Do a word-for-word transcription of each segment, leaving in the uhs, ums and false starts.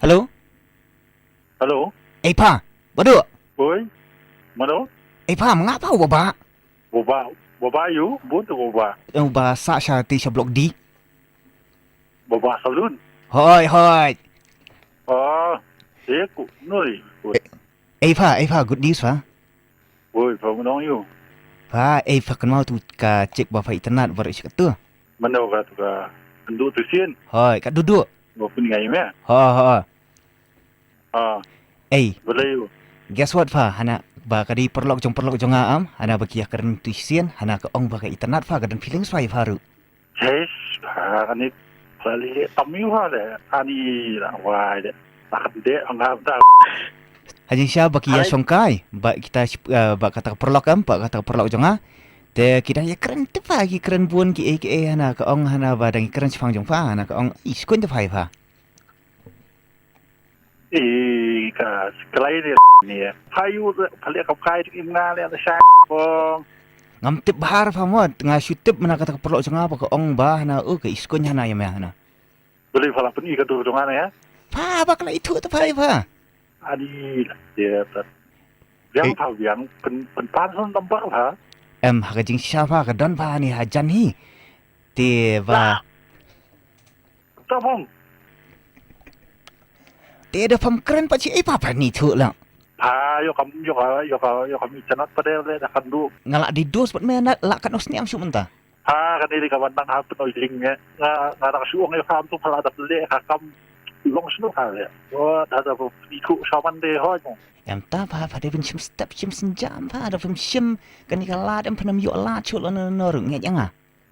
Hello? Hello? Ei pha, ba duk? Oi? Mano? Ei pha, ma nga pha u ba ba? Ba ba, ba ba ïu, bun tu ba ba. Eh, ba sah sha te sha block D. Ba ba salon. Hoi, hoi. Ah, eh, ku, noi. Ei pha, ei pha, good news pha. Oi, pha, mano ïu? Pha, ei pha, kynmaw tu ka chick ba pha itynnad baroh shi katta. Mano ka tu ka, kynduh tu sien. Hoi, ka Duduk. Ba pun ngai me. Ho, ho. Ah. Ei. Balei ïu? Guess what pha, hana ba ka dei paralok jong paralok jong nga em, hana ba ki ïakren tu sien, hana ka ong ba ka itynnad pha, ka don feelings pha ïa pha ruh. Yes, pha, kane pha leh tam ïa pha de, ani la wai de. La ka de ang ha da. Ha jingshisha ba ki ïa shongkai, ba kita, eh, ba kata ka paralok em, ba kata ka paralok jong nga. Te ki dang ïakren te pha, ki kren bun ki ei ki ei, hana ka ong, hana ba dang ïakren shaphang jong pha, hana ka ong, ïskun te pha ïa pha. Eh, ka sklai ni ni. Pha ïu pha leh kam kai im nga leh la sha. Ngam tip bha pha mo, nga shu tip mynta kata ka paralok jong nga ba ka ong ba hana, oh, ka ïskun hana ïa me hana. Balei pha la pyni ka dur jong nga ne? Pha ba ka la ithuh te pha ïa pha. Ani la ïa ta. Biang pha biang pyn pynpan son number pha. Em, ha ka jingshisha pha ka don pha ni hajan hi. Te ba. Ta phong. Te da pham kren pat shi ei pha pha ni thu la. Pha ïoh kam, ïoh ka, ïoh ka, ïoh kam itynnad pat de le da kan du. Nga la dei dos pat me na la kan os niam shu mynta. Pha kan dei ka ban nang ha pynoi ling nge. Nga, nga dang shu ong ïoh kam tu pha la da le ka kam long snu pha le. Wa da da pha ni thu shaman de ho. Em ta pha pha de bin shim step shim senjam pha da pham shim kan ni ka lad em pha nam ïoh lad shu la no no ru nge jang a.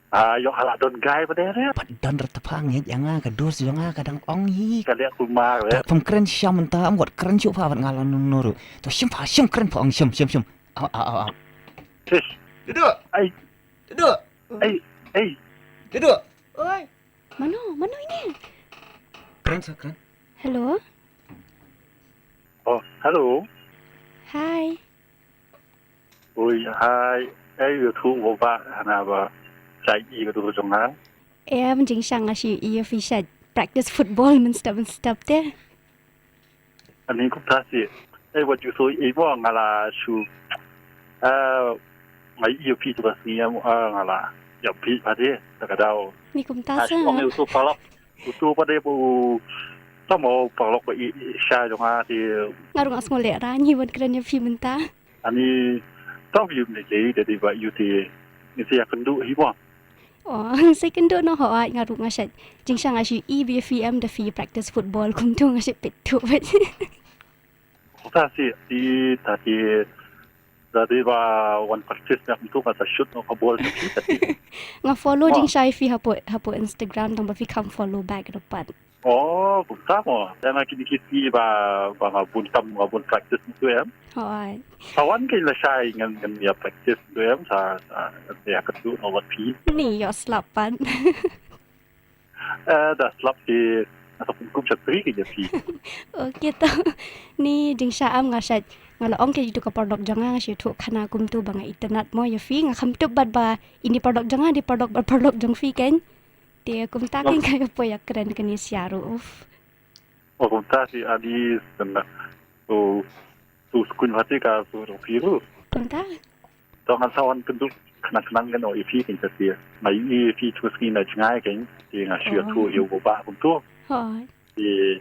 Ah, ïoh hala don guy ba dei re. Pat don rta pha ngi jang nga ka dos jong nga ka dang ong hi. Ka leh kumar re. Pham kren sha mynta am wat kren shuh pha wat nga la nung nuru. To shim pha shim kren pha ong shim shim shim. Au au au au. Sis. Duduk. Ai. Duduk. Ai. Ai. Duduk. Oi. Mano, mano ini? Kren sa kren. Hello. Oh, hello. Hi. Ui, hai, eh, ïathuh ba hana ba shait ïa ka dur jong nga. Em, jingshisha nga shu ïohi ïa phi shait practice football mynstep mynstep te. Ani kumta shi. Eh, wat ju shu ïohi mo nga la shu. Eh, nga ïohi ïa phi tu ka sngi mo, eh, nga la ïa phi pha te ta ka daw. Ni kumta sa. Nga shu ong ïa u tu paralok. U tu pha te bu tamo paralok ba i, i sha jong nga te. Nga ruh nga sngew leh ra ngi wan kren ïa phi mynta. Ani tau ïu ne ke da dei ba ïu te ni sia kynduh hi mo. Oh, sia kynduh no ho ai nga ruh nga shet. Jingshisha nga shu i ba ïa phi em da phi practice football kumtu nga shu peit tu ba. Ta si ti ta ti da dei ba wan practice na kumtu ka ta shoot no ka ball ta ti ta ti. Nga follow jingshisha ïa phi hapoh hapoh Instagram tang ba phi kham follow back da pat. Oh, kumta mo. Ïa nga kine ki sngi ba, ba nga bun tam, nga bun practice tu em. Hooid. Sa wan kein lashai ngan, ngan ïa practice tu em, sa, sa, ïa katu nga wat phi. Ni ïoh slap pat. Eh, da slap ki, nga sa kum kum shatri ki ïa phi. Okay to. Ni jingshisha em nga shet. Nga la ong ki ïa tu ka paralok jong nga nga shu ïathuh khana kumtu ba nga itynnad mo ïa phi, nga kham tip bad ba ini paralok jong nga, dei paralok bad paralok jong phi kein. Te kumta kein ka ïa poi ïa kren kane sia ruh uf. Oh, kumta si adi senda. So, so skun hati ka so rong piru. Kumta. To ngan sa wan kynduh khnang khnang kan o ïa phi kein ta si. Nga ïohi ïa phi tu sngi na jngai kein. Te nga shu ïathuh ïa u ba kumtu. Hooid. Te,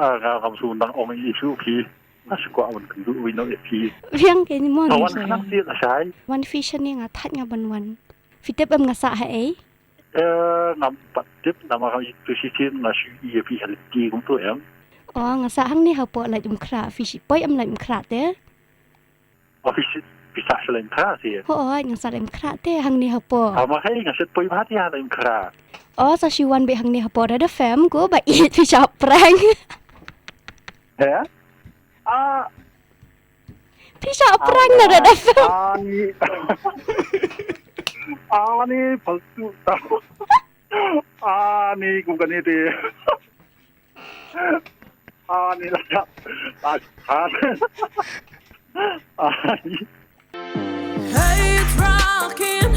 ah, nga ngam shu nang ong ïa phi. Nga shu kwah wan kynduh wei noh ïa phi. Biang kein mo. Sa wan khnang si lashai. Wan phi shane nga thait nga ban wan. Phi tip em nga sah ha ei? Eh, ngam pat tip namar tu shisien nga shu ïohi ïa phi ha lynti kumtu em. Oh, nga sah hangne hapoh Laitumkhrah, phi shu poi em Laitumkhrah te? Oh, phi shu, phi sah sha Laitumkhrah si. Hooid, nga sah Laitumkhrah te hangne hapoh. Ama hai nga shu poi bha te ha Laitumkhrah. Oh, sa shu wan beit hangne hapoh Red F M ko ba ïeit phi shah prank. He? Ah, Phi shah prank na Red F M. Ani. Ani faltu ta. Ani kum kane te. Ani la. Ani. Hey, it's rocking.